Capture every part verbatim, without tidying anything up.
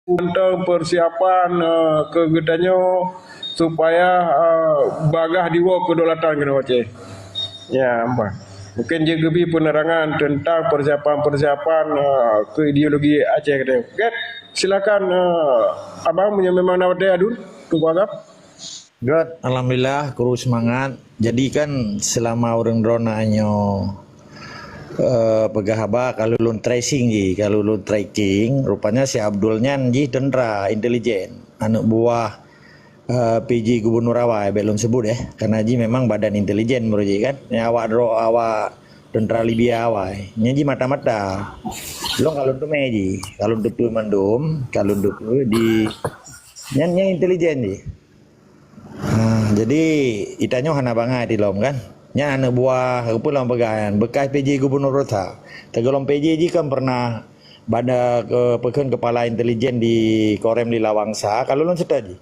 mantong persiapan, eh, keu geutanyoe supaya, eh, bagah diwoe kedaulatan keunoe Aceh. Ya, bah. Mungkin jeuet geubi penerangan tentang persiapan-persiapan, eh, keu ideologi Aceh geutanyoe. Oke, silakan, eh, abang, meunyoe memang na watèe adun, Teungku Agam. Good. Alhamdulillah, kru seumangat. Jadi kan seulama ureueng droeneuh nyoe, eh, peugah haba, ka lôn tracing jih, ka lôn tracking, rupanya si Abdul nyan jih teuntra intelijen, aneuk buah, eh, P J Gubernur awai, bèk lôn sebut, eh. Karena jih memang badan intelijen meunurot jih kan. Nyan awak dro-, awak teuntra Libya awai. Nyan jih mata-mata. Lôn ka lôn teumè jih, ka lôn teupeue mandum, ka lôn teupeue di, nyan, nyan intelijen jih. Ha, jadi, geutanyoe hana bangai di lom kan. Nyan aneuk buah, peue lom peugah nyan, bekas P J Gubernur Rota. Teugohlom P J jih kan pernah bada ke, peue kheun, kepala intelijen di Korem di Lawangsa, ka lôn seutôt jih.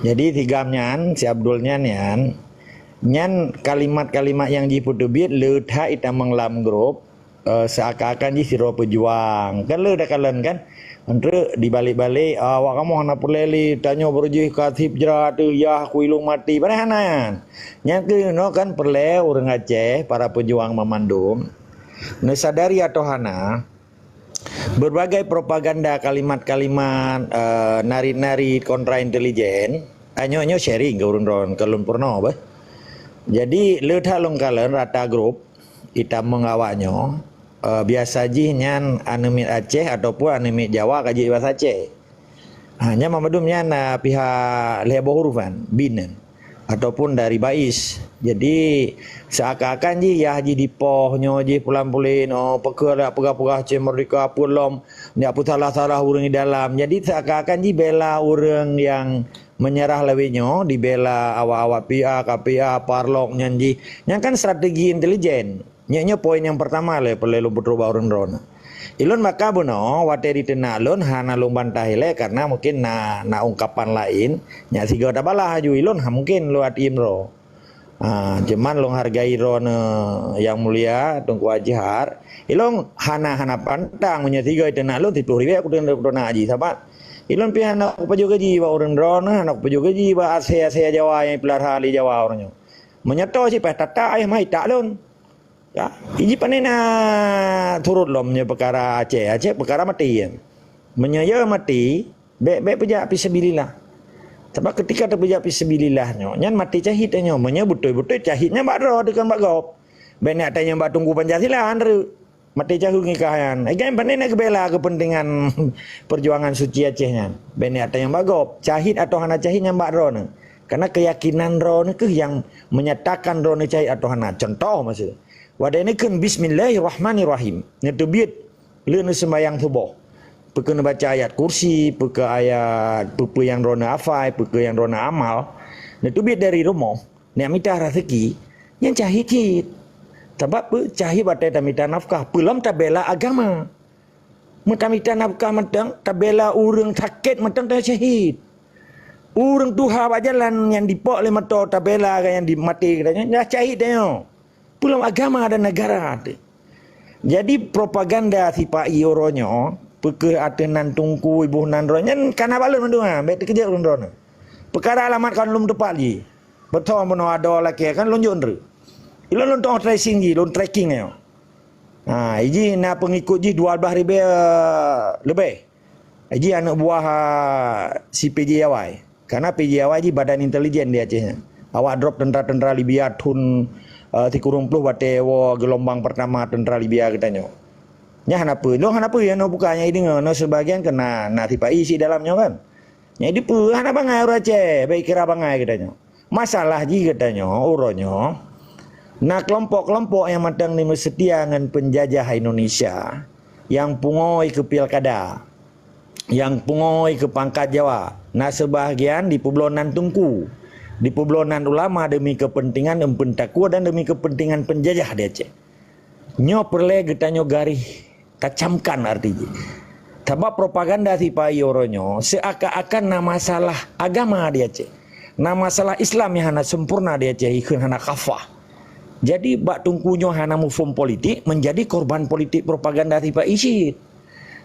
Jadi, si Agam nyan, si Abdul nyan, nyan, nyan kalimat-kalimat nyang jipeuteubiet le that itamong lam grup, eh, seakan-akan jih sidroe peujuang. Kan le takalon kan? Antreuk dibalik-balik, "Ah, awak kamoe hana peureulèe lé, tanyoe beureujoh ka seb jrat, yah, keu ilôn maté." Padahai hana nyan. Nyan keunoe kan peureulèe ureueng Aceh, para peujuang banmandum, neusadari atau hana, berbagai propaganda, kalimat-kalimat, eh, narit-narit kontra intelijen, nyoe, nyoe sharing keu ureueng droen, keu lôn peurunoe beh. Jadi, le that lôn kalon rata grup, itamong awak nyoe, eh, biasa jih nyan aneuk miet Aceh ataupun aneuk miet Jawa ka jeuet basa Aceh. Ha, nyan mandum nyan, ah, pihak lhèe boh huruf kan, bin nyan. Ataupun dari Bais. Jadi, seakan-akan jih yah jih dipoh, nyoe jih pulan-pulen, oh, peue kheun peugah-peugah Aceh Merdeka, peue lom, nyak peusalah-salah ureueng di dalam. Jadi, seakan-akan jih bela ureueng nyang menyerah lawét nyoe, dibela awak-awak P A, K P A, Parlok nyan jih. Nyan kan strategi intelijen. Nyoe, nyoe poin nyang peurtama lé peureulèe lôn peutrok bak ureueng droeneuh. Ilôn maka bunoe watèe diteunak lôn hana lôn bantah ilèe karena mungkin na, na ungkapan laén, nyak sigoe tabalah laju ilôn ha mungken lôn até droe. Ha, cuman lôn hargai droeneuh nyang mulia Teungku Azhar. Ilôn hana, hana pantang meunyoe sigoe teunak lôn siplôh ribèe aku teunak, teunak jih sabab ilôn pih hana kupajoh gaji bak ureueng droeneuh, hana kupajoh gaji bak asèe-asèe Jawa nyang ipeulara lé Jawa uroe nyoe. Meunyoe toe sipaih tata ayah mai tak lôn. Ya, iji pane na turot lom nyoe peukara Aceh. Aceh peukara maté, ya. Meunyoe ya maté, bèk, bèk peujak fisabilillah. Sabab ketika teupeujak fisabilillah nyoe, nyan maté syahid nyoe. Meunyoe beutôi-beutôi syahid nyan bak droe, dikon bak gob. Bèk nyan tanyong bak Teungku Pancasila, andreuk. Maté syahid ngon kah nyan. Ikan pane na geubela kepentingan perjuangan suci Aceh nyan. Bèk nyan tanyong bak gob. Syahid atau hana syahid nyan bak droeneuh. Karena keyakinan droeneuh keuh nyang menyatakan droeneuh syahid atau hana. Contoh maksud. Watèe neukheun bismillahirrahmanirrahim, neuteubiet lé neuseumbahyang suboh. Peue keu neubaca ayat kursi, peue keu ayat peue-peue nyang droeneuh hafai, peue keu nyang droeneuh amal. Neuteubiet dari rumoh, neumita raseuki, nyan syahid cit. Sabab peue? Syahid watèe tamita nafkah, peue lom tabela agama. Meutamita nafkah mantong, tabela ureueng sakét mantong, tanyoe syahid. Ureueng tuha bak jalan nyang dipok lé moto tabela nyang dimaté geutanyoe, nyan syahid tanyoe. Peue lom agama dan negara teuh. Jadi propaganda sipa-i uroe nyoe, peue keuh ateueh nan teungku iboh nan droe nyan kana bak lôn mandum, ha, bèk teukeujot lôn droeneuh. Peukara alamat kon lôn teupat jih. Beutôi bunoe adoe lakèe kan lôn jok ndreuk. Ilôn lôn toh tracing jih, lôn tracking nyoe. Ha, iji na peungikot jih dua belas ribèe leubeh. Iji aneuk buah, ha, si P J awai. Karena P J awai jih badan intelijen di Aceh nyan. Awak drop tentara-tentara Libya thon, eh, sikureueng ploh watèe woe geulumbang pertama tentara Libya geutanyoe. Nyan hana peue, lôn hana peue, nyoe buka nyang ideungoe, nyoe sibagian keu na, na sipa-i si dalam nyoe kan. Nyan dipeue hana bangai ureueng Aceh, bèk kira bangai geutanyoe. Masalah jih geutanyoe, uroe nyoe, na keulompok-keulompok nyang mantong ni meuseutia ngon peunjajah Indonesia, nyang pungo keu pilkada, nyang pungo keu pangkat Jawa, na seubahagian dipeubloe nan teungku, dipeubloe nan ulama deumi keupeuntengan eumpeuen takue dan deumi keupeuntengan peunjajah di Aceh. Nyoe peureulèe geutanyoe garéh tacamkan arti jih. Sabab propaganda sipa-i uroe nyoe seuakan-akan na masalah agama di Aceh. Na masalah Islam nyang hana sempurna di Aceh, ikheun hana kafah. Jadi, bak teungku nyoe hana muphom politik, menjadi korban politik propaganda sipa-i cit.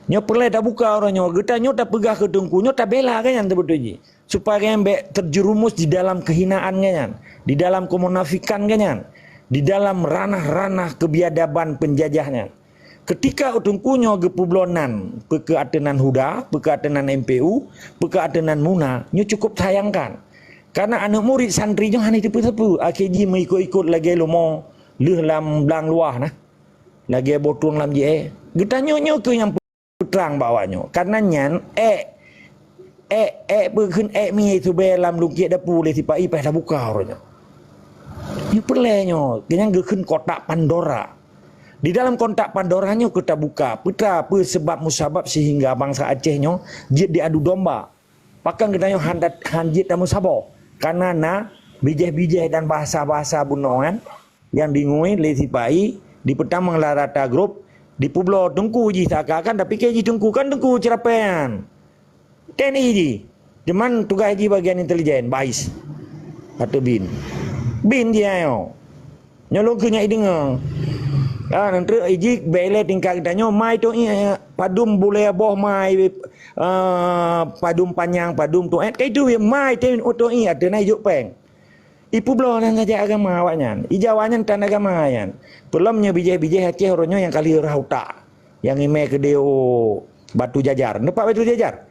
Nyoe peureulée tabuka uroe nyoe, geutanyoe tapeugah keu Teungku, nyoe tabela geuh nyan teubeutôi jih. Supaya geuh nyan bék terjerumus di dalam kehinaan geuh nyan, di dalam kemunafikan geuh nyan, di dalam ranah-ranah kebiadaban penjajah nyan. Ketika Teungku nyoe geupubloe nan, peu kheueh ateueh nan HUDA, peu kheueh ateueh nan M P U, peu kheueh ateueh nan MUNA, nyoe cukup sayangkan. Karena aneuk murit santri nyoe hana teupeu-teupeu, akhé jih meuikot-ikot lagée lumoe lheueh lam blang luwah na. Lagée boh tueng lam jiéh. Geutanyoe nyoe kheueh nyang peutrang bak awak nyoe. Karena nyan ék, ék, ék peukheun ék mie subée lam lungkiek dapu lé sipa-i paih tabuka uroe nyoe. Nyoe peureulée nyoe, keu nyan geukheun kotak Pandora. Di dalam kotak Pandora nyoe kheueh tabuka, peue teuma peue seubab musabab sehingga bansa Aceh nyoe jeuet diadu domba. Pakon geutanyoe han dat-, han jeuet tameusaboh? Karena na bijéh-bijéh dan bahasa-bahasa bunoe nyan nyang dingui lé sipa-i, dipeutamong lam rata grup, dipubloe Teungku jih seakan-akan, tapi keu jih Teungku kan Teungku ceurapée nyan. T N I jih. Cuman tugaih jih bagian intelijen, bais. Ateueh bin. Bin jih nyoe. Nyoe lôn keuh nyak ideungoe. Ah, nyan treuk ijih bèk ilée tingkat geutanyoe, mai toh ié, padum bulée boh mai, eh, padum panyang, padum tuet, ka itu mai toh ié ateueh na ijok péng. Ipubloe nan saja agama awaknyan. Ija awaknyan tan agama nyan. Peulom nyoe bijéh-bijéh Aceh uroe nyoe nyang ka lheueh rhah utak. Nyang imé keudéh u Batu Jajar. Neuk pat Batu Jajar?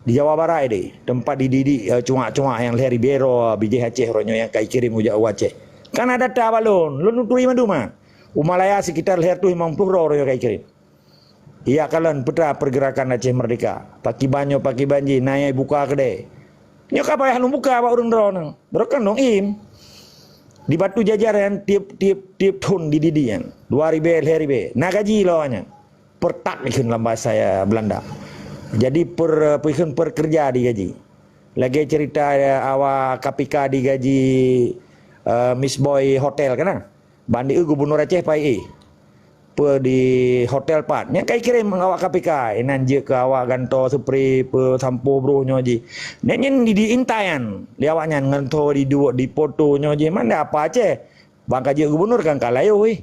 Di Jawa Barat deh, teumpat dididik, eh, cuak-cuak nyang lhèe ribèe droe bijéh Aceh uroe nyoe nyang ka ikirém ujak u Aceh. Kan na data bak lôn, lôn turi mandum, ah. U Malaya sekitar lhèe reutôh limong ploh droe uroe nyoe ka ikirém. Iya kalon peue teuma pergerakan Aceh Merdeka. Pakiban nyoe, pakiban jih, na nyang buka keudè. Nyoe ka payah lôn buka bak ureueng droeneuh. Droe kan lôn im. Di Batu Jajar nyan tiep, tiep, tiep thon dididik nyan. Dua ribèe, lhèe ribèe. Na gaji lom nyan. Pertak ikheun lam bahasa, ya, Belanda. Jadi per, ikheun pekerja digaji. Lagèe cerita, ya, awak K P K digaji, eh, Miss Boy Hotel kan? Ban di gubernur Aceh pai éh. Pe di hotel pat. Nyan ka ikirém awak K P K. Inan jeuet keu awak gantoe seupri, pe sampo broh nyoe jih. Nyan, nyan di, diintai nyan. Lé awak nyan ngon tho diduek, dipoto nyoe jih. Mana apa Aceh? Ban ka jeuet gubernur kan ka layoh éh.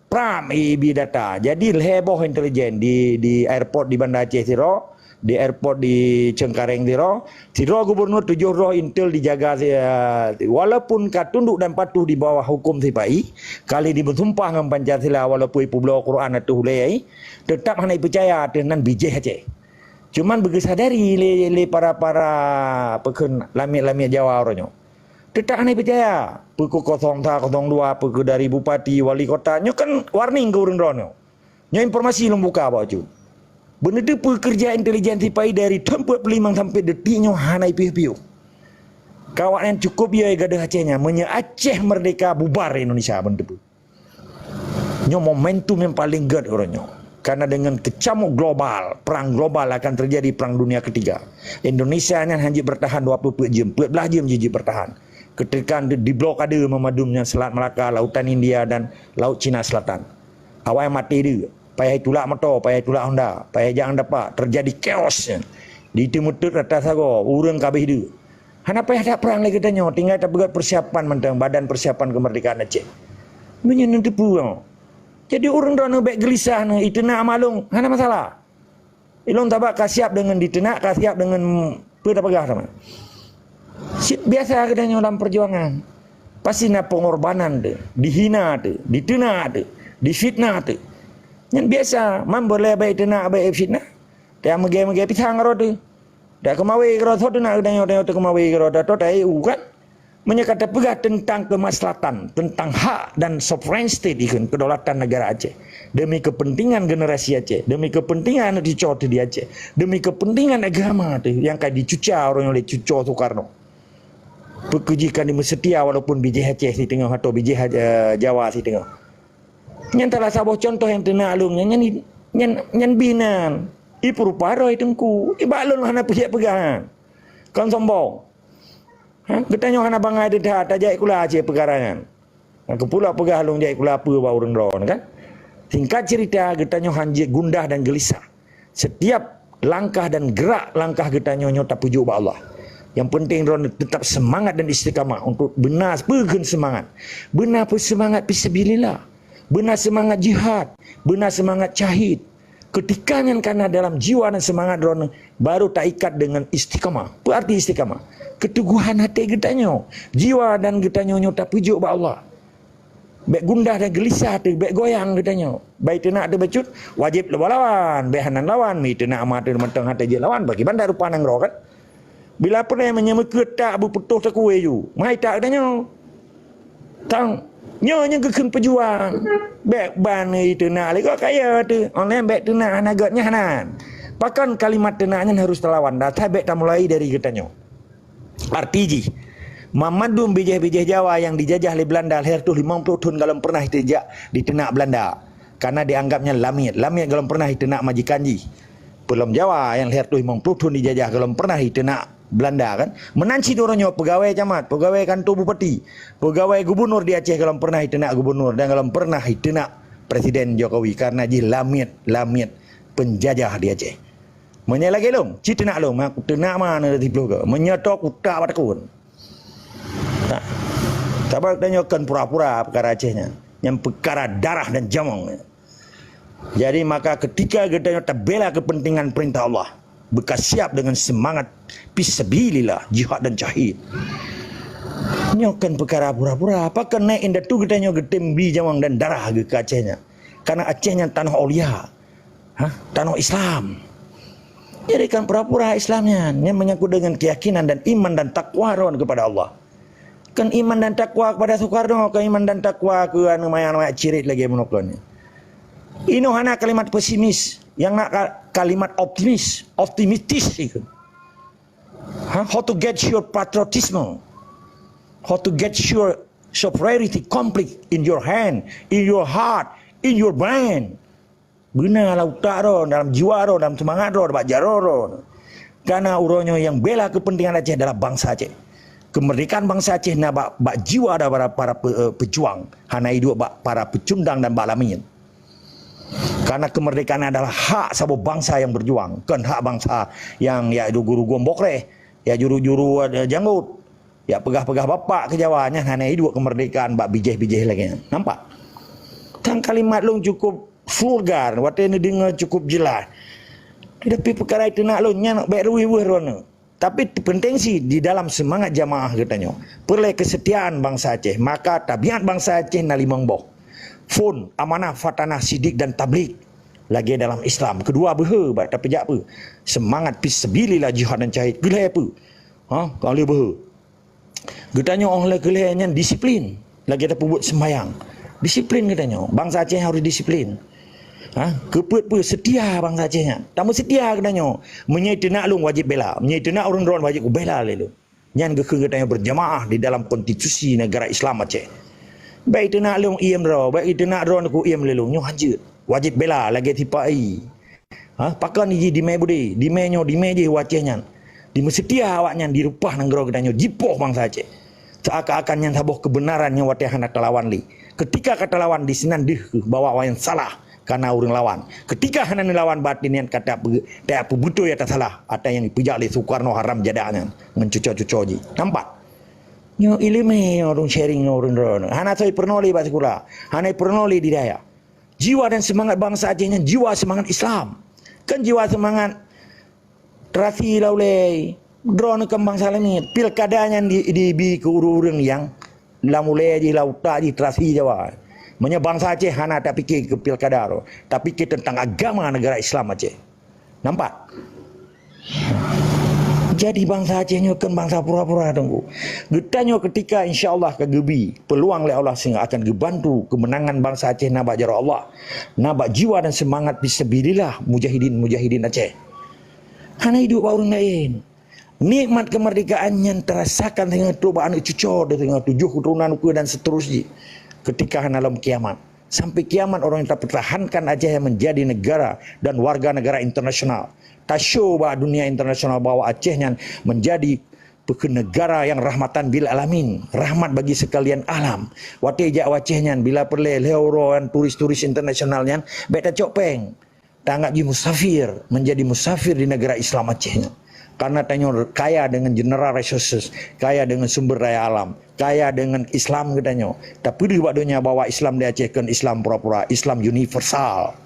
Pram ibi data. Jadi lhèe boh intelijen di, di airport di Banda Aceh sidroe, di airport di Cengkareng sidroe, sidroe gubernur tujoh droe intel dijaga si-, eh, walaupun ka tunduk dan patuh di bawah hukum sipa-i, ka lheueh dibeusumpah ngon Pancasila walaupun ipubloe Quran ateueh ulèe, teutap hana ipeucaya ateueh nan bijéh Aceh. Cuman beugeusadari lé, lé para-para peukheun lamiet-lamiet Jawa uroe nyoe. Teutap hana peucaya. Peu keu kosong sa, kosong dua, peu keu dari bupati, wali kota. Nyoe kan warning keu ureueng droeneuh. Nyoe informasi lôn buka bak bacut. Beuneuteupeu keureuja intelijen sipa-i dari thon peuet ploh limong sampoe detik nyoe hana ipiôh-piôh. Keu awaknyan cukôp yö gadoh Aceh nyan. Meunyoe Aceh merdeka, bubar Indonesia beuneuteupeu. Nyoe momentum nyang paleng gèt uroe nyoe. Karena dengan kecamu global, perang global akan terjadi, perang dunia ketiga. Indonesia nyan hana jeuet bertahan dua ploh peuet jeuem, peuet blah jeuem jih jeuet bertahan. Ketika di, diblokade meumandum nyan Selat Malaka, Lautan India dan Laut Cina Selatan. Awai maté deuh, payah itulak moto, payah itulak honda, payah jak ngon tapak, terjadi chaos nyan. Di teumeuteut rata sagoe, ureueng ka abéh deuh. Hana payah that prang lé geutanyoe, tinggai tapeugöt persiapan mantong, Badan Persiapan Kemerdekaan Aceh. Meunyoe neuteupeue nyoe. Jadi ureueng droeneuh bèk geulisah neuh, iteunak malông, hana masalah. Ilôn sabab ka siap deungon diteunak, ka siap deungon peue tapeugah teuma. Cit biasa geutanyoe lam perjuangan. Pasti na pengorbanan teuh, dihina teuh, diteunak teuh, difitnah teuh. Nyan biasa, man boleh bèk iteunak, bèk ifitnah. Teuh meugé-meugé pisang rot teuh. Dak keumawé keudroe, soe teunak geutanyoe, tanyoe teukeumawé keudroe, dak toh ta-E U kan? Meunyoe ka tapeugah teuntang keumaslahatan, teuntang hak dan sovereign state ikheun, kedaulatan negara Aceh, demi kepentingan generasi Aceh, demi kepentingan aneuk cucoe teuh di Aceh, demi kepentingan agama teuh nyang ka dicuca uroe nyoe lé cucoe Soekarno. Peu keuh jih ka dimeuseutia walaupun bijéh Aceh siteungoh atau bijéh, eh, Jawa siteungoh. Nyan salah saboh cuntoh nyang teunak lôn nyan, nyan, nyan, nyan binan. Ipeurupa droe Teungku. Ibak lôn hana peujeuet peugah. Kon sombong. Ha? Geutanyoe hana bangai teuh that, tajak sikula cit peukara nyan. Nyang keupeue lôn peugah lôn jak sikula peue bak ureueng droe kan? Singkat cerita, geutanyoe han jeuet gundah dan geulisah. Setiap langkah dan gerak langkah geutanyoe nyoe tapeujok bak Allah. Nyang penting droeneuh teutap seumangat dan istiqamah untuk beuna peukheun seumangat. Beuna peuseumangat fisabilillah. Beuna seumangat jihad. Beuna seumangat syahid. Peutika nyan kana dalam jiwa dan seumangat droeneuh baru taikat deungon istiqamah. Peue arti istiqamah? Keuteguhan até geutanyoe. Jiwa dan geutanyoe nyoe tapeujok bak Allah. Bék gundah dan geulisah teuh, bék goyang geutanyoe. Bah iteunak teuh bacut, wajéb lawan-lawan. Bék hana lawan, mi iteunak ma teuh mantong hana jeuet lawan, pakriban rupa nanggroe kan? Bila peureulée meunyoe meukeue tak beuputôh takue ju, mai tak geutanyoe. Tang, nyoe nyang geukheun peujuang. Bék ban iteunak lé gob kaya teuh. Online bék teunak hana göt nyan hana. Pakon kalimat teunak nyan harus talawan? Dasai bék tamulai dari geutanyoe. Arti jih, mamandum bijéh-bijéh Jawa nyang dijajah lé Beulanda lhèe reutôh limong ploh thon gohlom peureunah iteunak, diteunak Beulanda. Karena dianggap nyan lamiet. Lamiet gohlom peureunah iteunak majikan jih. Peulom Jawa nyang lhèe reutôh limong ploh thon dijajah gohlom peureunah iteunak Beulanda kan. Meunan cit uroe nyoe peugawée camat, peugawée kanto bupati, peugawée gubunur di Aceh gohlom peureunah iteunak gubunur dan gohlom peureunah iteunak Presiden Jokowi karena jih lamiet, lamiet penjajah di Aceh. Meunyoe lagée lôn, ci teunak lôn, ma kuteunak ma na siploh goe. Meunyoe toh kutak bak takon. Nah, sabab tanyoe kon pura-pura peukara Aceh nyan, nyang peukara darah dan jamong. Jadi maka ketika geutanyoe tabela kepentingan perintah Allah, beuka siap dengan semangat fisabilillah, jihad dan syahid. Nyoe kon peukara pura-pura, pakon naik indatu geutanyoe geutem bi jamong dan darah geuh keu Aceh nyan. Karena Aceh nyan tanoh aulia. Hah? Tanoh Islam. Jadi kan pura-pura Islam nyan, nyan menyangkut dengan keyakinan dan iman dan takwa droen kepada Allah. Kan iman dan takwa kepada Soekarno, kan iman dan takwa keu anu maya-maya cirit lagi menukon. Inoe hana kalimat pesimis, yang nak ka-, kalimat optimis, optimistis itu. Ha? How to get your patriotism? How to get your superiority complete in your hand, in your heart, in your brain? Beuna lam utak droe, dalam jiwa droe, dalam seumangat droe, bak jaroe droe. Karena uroe nyoe nyang bela kepentingan Aceh adalah bangsa Aceh. Kemerdekaan bangsa Aceh na bak, bak jiwa daripada para pe-, eh, pejuang, hana iduek bak para pecundang dan bak lamiet. Karena kemerdekaan adalah hak saboh bangsa yang berjuang, kon hak bangsa yang ya rugu-rugu bokreh, ya juru-juru, eh, janggut, ya peugah-peugah bapak keu Jawa nyan hana iduek kemerdekaan bak bijéh-bijéh lagée nyan. Nampak? Tang kalimat lôn cukup vulgar, watée neudeungoe cukup jeulaih. Tapi peukara teunak lôn nyan bék ruweuh-ruweuh droeneuh. Tapi penting sih di dalam semangat jamaah geutanyoe. Peureulée kesetiaan bangsa Aceh, maka tabiat bangsa Aceh na limong boh. Phon, amanah, fatanah, sidik dan tablig. Lagée dalam Islam. Keudua beuhe bak tapeujak peue? Semangat fisabilillah, jihad dan syahid. Keulhée peue? Ha, ka lheueh beuhe. Geutanyoe óh lheueh keulhée nyan disiplin. Lagée tapeubuet sembahyang. Disiplin geutanyoe. Bangsa Aceh harus disiplin. Ha? Keupeue peue setia bangsa Aceh nyan. Tameuseutia geutanyoe. Meunyoe teunak lôn wajéb bela. Meunyoe teunak ureuëng droen wajéb kubela lé lôn. Nyan geukheun geutanyoe berjamaah di dalam konstitusi negara Islam Aceh. Bék teunak lôn iem droe, bék teunak droe ku iem lé lôn. Nyoe hanjeuet. Wajéb bela lagée sipa-i. Ha, pakon jih dimé beudé, dimé nyoe, dimé jih u Aceh nyan. Dimeuseutia awaknyan di reupah nanggroe geutanyoe, jipoh bangsa Aceh. Seakan-akan nyan saboh keubeunaran nyang watée hana talawan lé. Keutika ka talawan, disinan deuh kheueh bahwa awaknyan salah kana ureuëng lawan. Keutika hana neulawan, batin nyan ka tapeu-, tapeubeutôi ata salah, ata nyang jipeujak lé Soekarno haram jadah nyan ngon cuco-cuco jih. Nampak? Nyoe iéleumé nyoe ureuëng sharing ngon ureuëng droe. Hana soe peurunoe lé bak sikula, hana peurunoe lé di dayah. Jiwa dan seumangat bangsa Aceh nyan jiwa seumangat Islam. Kan jiwa seumangat terasi lam ulée droeneuh kon bangsa lamiet. Pilkada nyan di, dibi keu ureuëng-ureuëng nyang lam ulée jih, lam utak jih terasi Jawa. Meunyoe bangsa Aceh hana tapike keu pilkada droe, tapike teuntang agama negara Islam Aceh. Nampak? Jadi bangsa Aceh nyoe kon bangsa pura-pura, Teungku. Geutanyoe keutika insya Allah ka geubi peuluang lé Allah sehingga akan geubantu keumeunangan bangsa Aceh na bak jaroe Allah, na bak jiwa dan seumangat fisabilillah mujahidin-mujahidin Aceh. Hana iduek bak ureuëng laén. Nikmat kemerdekaan nyan tarasakan singoh trok bak aneuëk cuco, singoh tujoh keuturonan ukeue dan seterus jih. Keutika hana lom kiamat. Sampai kiamat orang yang tapertahankan Aceh menjadi negara dan warga negara internasional. Tashoe bak dunia internasional bahwa Aceh nyan menjadi peukeuh negara yang rahmatan bil alamin, rahmat bagi sekalian alam. Watée jak u Aceh nyan, bila peureulée lheueh uroe nyan turis-turis internasional nyan, bék tacok péng. Tanggap jih musafir, menjadi musafir di negara Islam Aceh nyan. Karena tanyoe kaya dengan general resources, kaya dengan sumber daya alam, kaya dengan Islam geutanyoe. Tapeudeuh bak donya bahwa Islam di Aceh kon Islam pura-pura, Islam universal.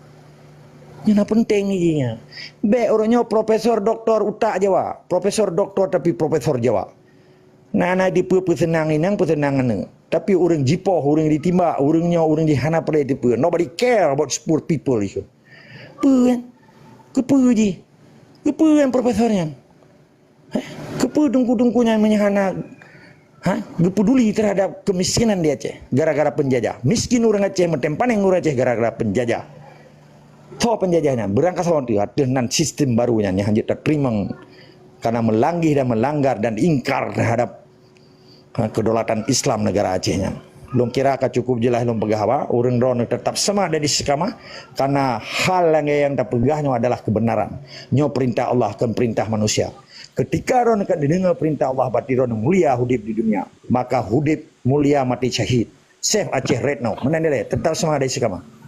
Nyan na peunteng jih nyan. Bèk ureueng nyoe profesor doktor utak Jawa, profesor doktor tapi profesor Jawa. Na, na dipeue peuseunang inong, peuseunang aneuk. Tapi ureueng jipoh, ureueng ditimbak, ureueng nyoe, ureueng jih hana peureulèe dipeue. Nobody care about poor people issue. Peue kan? Keupeue jih? Keupeue kan profesor nyan? Heh? Keupeue teungku-teungku nyan meunyo hana, ha, geupeduli terhadap kemiskinan di Aceh gara-gara penjajah? Miskin ureueng Aceh, meutem panéng ureueng Aceh gara-gara penjajah. Tho penjajah nyan beurangkasoe teuh ateueh nan sistem baru nyan nyang hanjeuet tateurimong karena meulanggih dan melanggar dan ingkar terhadap, ha, kedaulatan Islam negara Aceh nyan. Lôn kira ka cukup jeulaih lôn peugah bahwa ureueng droeneuh teutap seumah dan istiqamah karena hal nyang tapeugah nyoe adalah kebenaran. Nyoe perintah Allah, kon perintah manusia. Ketika droeneuh ka neudeungoe perintah Allah, berarti droeneuh mulia udép di dunia. Maka udép mulia, maté syahid. Save Aceh right now. Meunan dilèe, teutap seumah dan istiqamah.